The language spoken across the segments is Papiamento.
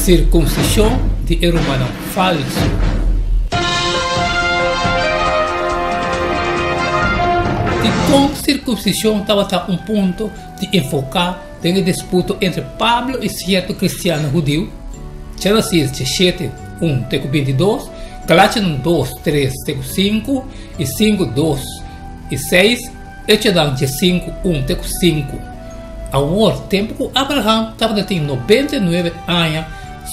Sirkunsishon di e rumannan falsu. Dikon sirkunsishon tabata un punto di enfoká den e disputo entre Pablo i sierto kristiannan hudiu? Génesis diesshete, un te ku bintidos, Galatianan dos, tres te ku sinku i sinku, dos i seis, Echonan diesinku, un te ku sinku. Awor, tempu ku Abraham tabata tin nobenta i nuebe aña,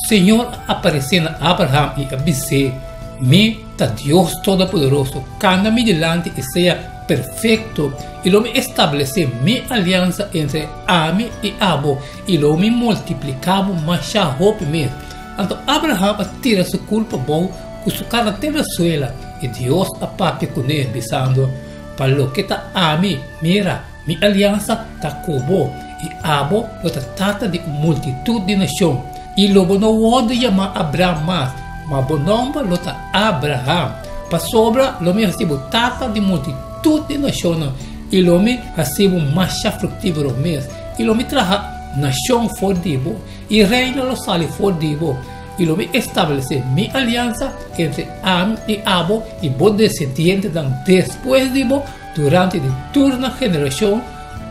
Señor a aparesé na Abraham i a bis'é, Mi ta Dios Todopoderoso, kanda mi dilanti i sea perfekto, i lo mi establesé mi aliansa entre ami i abo, i lo mi multipliká bo masha hopi mes. Anto Abraham a tira su kurpa abou ku su kara te na suela, i Dios a papia kuné, bisando, Pa loke ta ami, mira, mi aliansa ta ku bo, i abo lo ta tata di un multitut di nashon. I lo bo no wòrdu yamá Abram mas, ma bo nòmber lo ta Abraham, pasobra lo mi hasi bo tata di multitut di nashonnan, i lo mi hasi bo masha fruktífero mes, i lo mi traha nashon for di bo, i reino lo sali for di bo. I lo mi establesé mi aliansa entre ami i abo i bo desendientenan despues di bo durante di tur nan generashon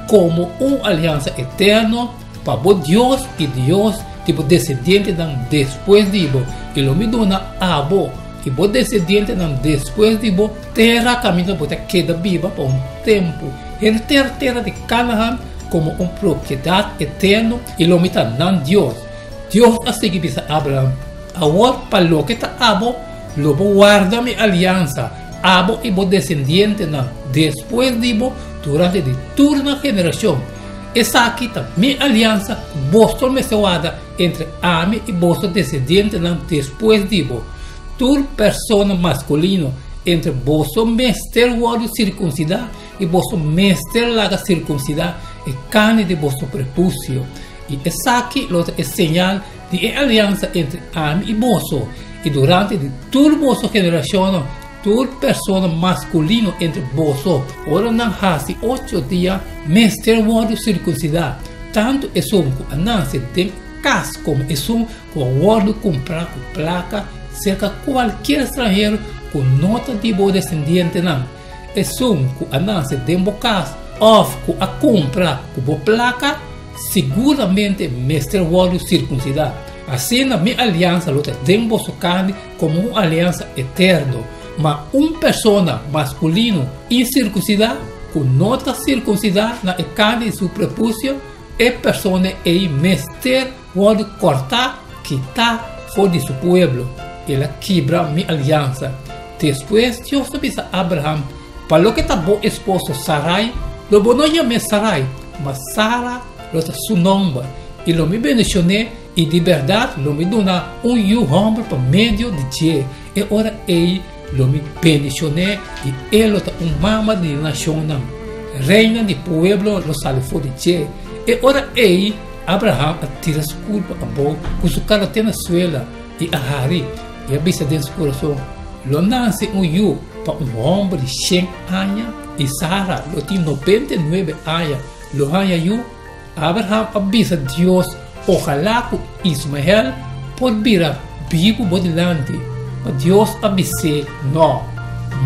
komo un aliansa eterno pa bo Dios i Dios di bo desendientenan despues di bo. I lo mi duna abo i bo desendientenan despues di bo tera kaminda bo ta keda biba pa un tempu, henter tera di Kanahan komo un propiedat eterno, i lo mi ta nan Dios. Dios a sigui bisa Abraham, Awor pa loke ta abo, lo bo warda mi aliansa, abo i bo desendientenan despues di bo durante di tur nan generashon. Esaki ta mi aliansa ku boso mester warda entre ami i boso desendientenan despues di bo. Tur persona maskulino entre boso mester wòrdu sirkunsidá i boso mester laga sirkunsidá e karni di boso prepusio. I esaki lo ta e señal di e aliansa entre ami i boso, i durante di tur boso generashonnan, tur persona maskulino entre boso, ora nan hasi ocho dia, mester wòrdu sirkunsidá, tantu esun ku a nase den kas komo esun ku a wòrdu kumprá ku plaka serka kualkier stranhero ku no ta di bo desendientenan. Esun ku a nase den bo kas òf ku a kumpra ku bo plaka, siguramente mester wòrdu sirkunsidá. Asina mi aliansa lo ta den boso karni komo un aliansa eterno. Ma un persona maskulino insirkunsidá ku no ta sirkunsidá na e karni di su prepusio, e persona ei mester wòrdu kòrtá kitá for di su pueblo. El a kibra mi aliansa. Despues Dios a bisa Abraham, Pa loke ta bo esposo Sarai, lo bo no yam'é Sarai, ma Sara lo ta su nòmber, i lo mi bendishon'é, i di bèrdat lo mi duna un yu hòmber pa medio di dje. E ora ei lo mi bendishon'é, i e lo ta un mama di nashonnan. Reinan di pueblo lo sali for di dje. E ora ei Abraham a tira su kurpa abou ku su kara te na suela i a hari. I a bisa den su kurason, Lo nase un yu pa un hòmber di shen aña, i Sara lo tin nobenta i nuebe aña, lo haña yu? Abraham a bisa Dios, Ohalá ku Ismael por bira bibu bo dilanti. Ma Dios a bis'é, Nò,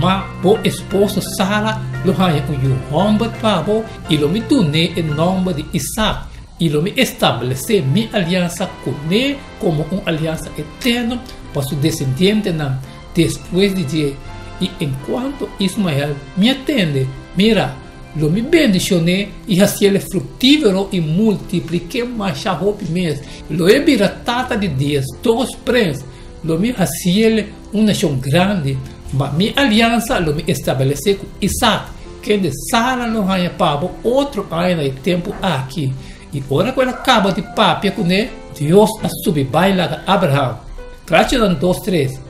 ma bo esposo Sara lo haña un yu hòmber pa bo, i lo mi dun'é e nòmber di Isak, i lo mi establesé mi aliansa kuné komo un aliansa eterno pa su desendientenan despues di dje. I enkuanto Ismael, mi a tende, mira, lo mi bendishon'é i hasiel fruktífero i multiplik'é masha hopi mes. Lo e bira tata di diesdos prens, lo mi hasiel un nashon grandi. Ma mi aliansa lo mi establesé ku Isak, kende Sara lo haña pa bo otro aña na e tempu aki. I ora ku el a kaba di papia kuné, Dios a subi bai laga Abraham. Klachinan dos tres.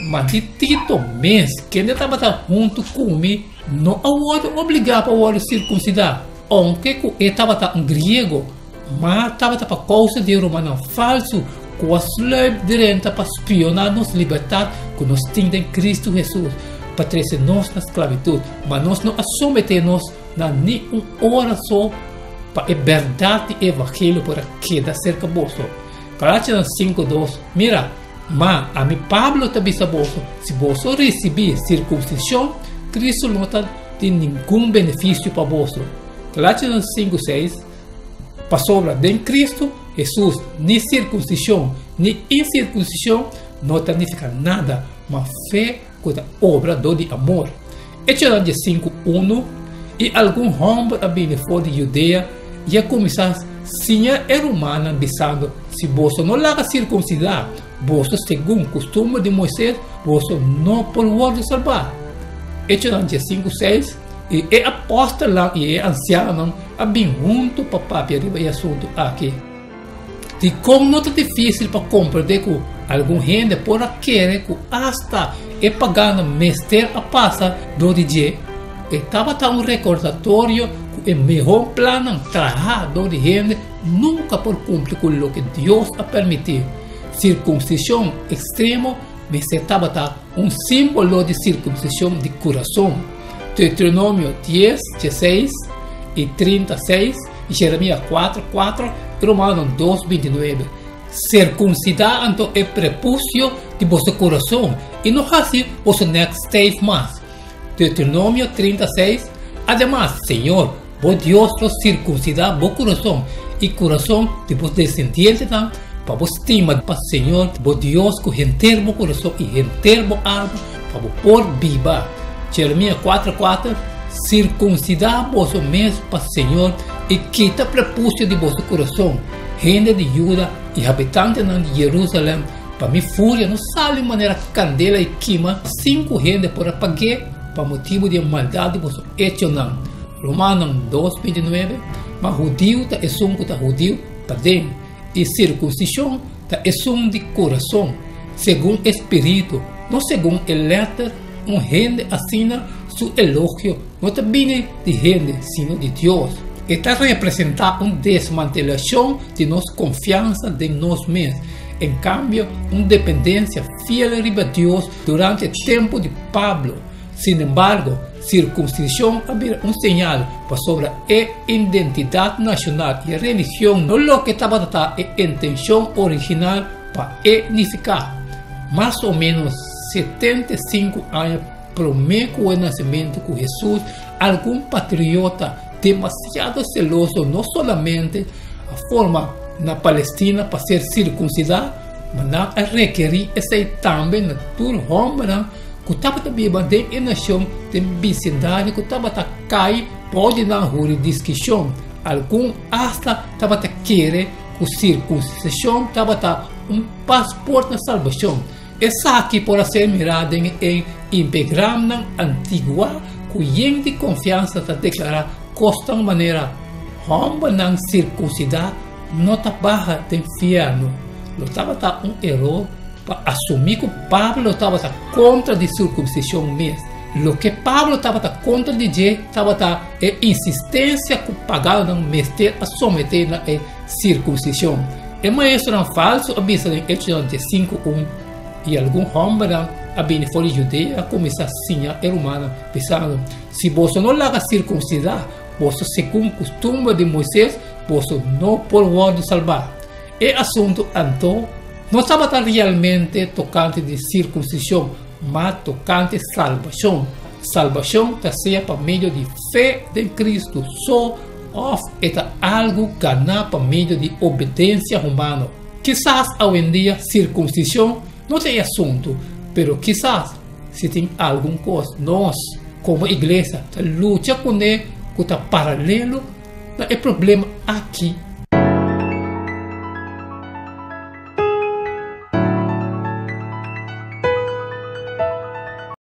Ma di Tito mes, kende tabata huntu ku mi, no a wòrdu obligá pa wòrdu sirkunsidá, ounke ku e tabata un griego, ma tabata pa kousa di e rumannan falsu ku a sluip drenta pa spioná nos libertat ku nos tin den Kristu Hesus, pa trese nos na sklabitut. Ma nos no a someté nos na ni un ora so pa e bèrdat di e evangelio por a keda serka boso. Galatianan 5:2, Mira, ma ami Pablo ta bisa boso, si boso risibí sirkunsishon, Kristu no ta di ningun benefisio pa boso. Galatianan 5:6, Pasobra den Kristu Hesus ni sirkunsishon ni insirkunsishon no ta nifiká nada, ma fe ku ta obra dor di amor. Echonan 15:1, I algun hòmber a bini for di Judea i a kuminsá siña e rumannan, bisando, Si boso no laga sirkunsidá boso segun kustumber di Moisés, boso no por wòrdu salbá. Echonan 15:6, I e apòstelnan i e ansianonan a bin huntu pa papia riba e asuntu aki. Dikon no ta difísil pa komprendé ku algun hende por a kere ku asta e pagano mester a pasa dor di dje? E tabata un rekordatorio ku e mihó plannan trahá dor di hende nunka por kumpli ku loke Dios a permití. Sirkunsishon ekstremo mester tabata un símbolo di sirkunsishon di kurason. Deuteronomio 10, 16 i 36, Jeremías 4, 4 i Romanonan 2, 29. Sirkunsidá anto e prepusio di boso kurason i no hasi boso nèk steif mas. Deuteronomio 36, Ademas, Señor, bo Dios lo sirkunsidá bo kurason i kurason di bo desendientenan pa bo stima pa Señor bo Dios ku henter bo kurason i henter bo alma pa bo por biba. Jeremías 4, 4, Sirkunsidá boso mes pa Señor i kita prepusio di boso kurason, hende di Juda i habitantenan di Jerusalèm, pa mi furia no sali manera kandela i kima sin ku hende por a pag'é pa motibu di e maldat di boso echonan. Romanan 2, 29, Ma hudiu ta esun ku ta hudiu paden, i sirkunsishon ta esun di kurason, segun e spiritu, no segun e lèter. Un hende asina su elogio no ta bini di hende, sino di Dios. E ta representá un desmantelashon di nos konfiansa den nos mes, en kambio un dependensia fiel riba Dios durante e tempu di Pablo. Sinembargo, sirkunsishon a bira un señal pasobra e identidat nashonal i e religion no loke tabata ta e intenshon original pa e nifiká. Mas o ménos 75 aña promé ku e nasementu ku Hesus, algun patriota demasiado seloso no solamente a forma na Palestina pa ser sirkunsidá, ma nan a rekerí esei tambe na tur hòmbernan ku tabata biba den e nashon den bisindario ku tabata kai bou di nan hurisdikshon. Algun asta tabata kere ku sirkunsishon tabata un pasport na salbashon. Esaki por a ser mirá den e impegramnan antiguá ku yen di konfiansa ta deklará kosnan manera, Hòmbernan sirkunsidá no ta baha den fièrnu. Lo tabata un eror pa asumí ku Pablo tabata kontra di sirkunsishon mes. Loke Pablo tabata kontra di dje tabata e insistensia ku paganonan mester a someté na e sirkunsishon. E maestronan falsu a bisa den Echonan 15:1, I algun hòmbernan a bini for di Judea a kuminsá siña e rumannan, bisando, Si boso no laga sirkunsidá boso segun kustumber di Moises, boso no por wòrdu salbá. E asuntu anto no tabata realmente tokante di sirkunsishon, ma tokante salbashon. Salbashon ta sea pa medio di fe den Kristu so òf e ta algu ganá pa medio di obedensia humano. Kisas awendia sirkunsishon no ta e asuntu, pero kisas si tin algun kos nos komo iglesia ta lucha kuné ku ta paralelo na e problema aki.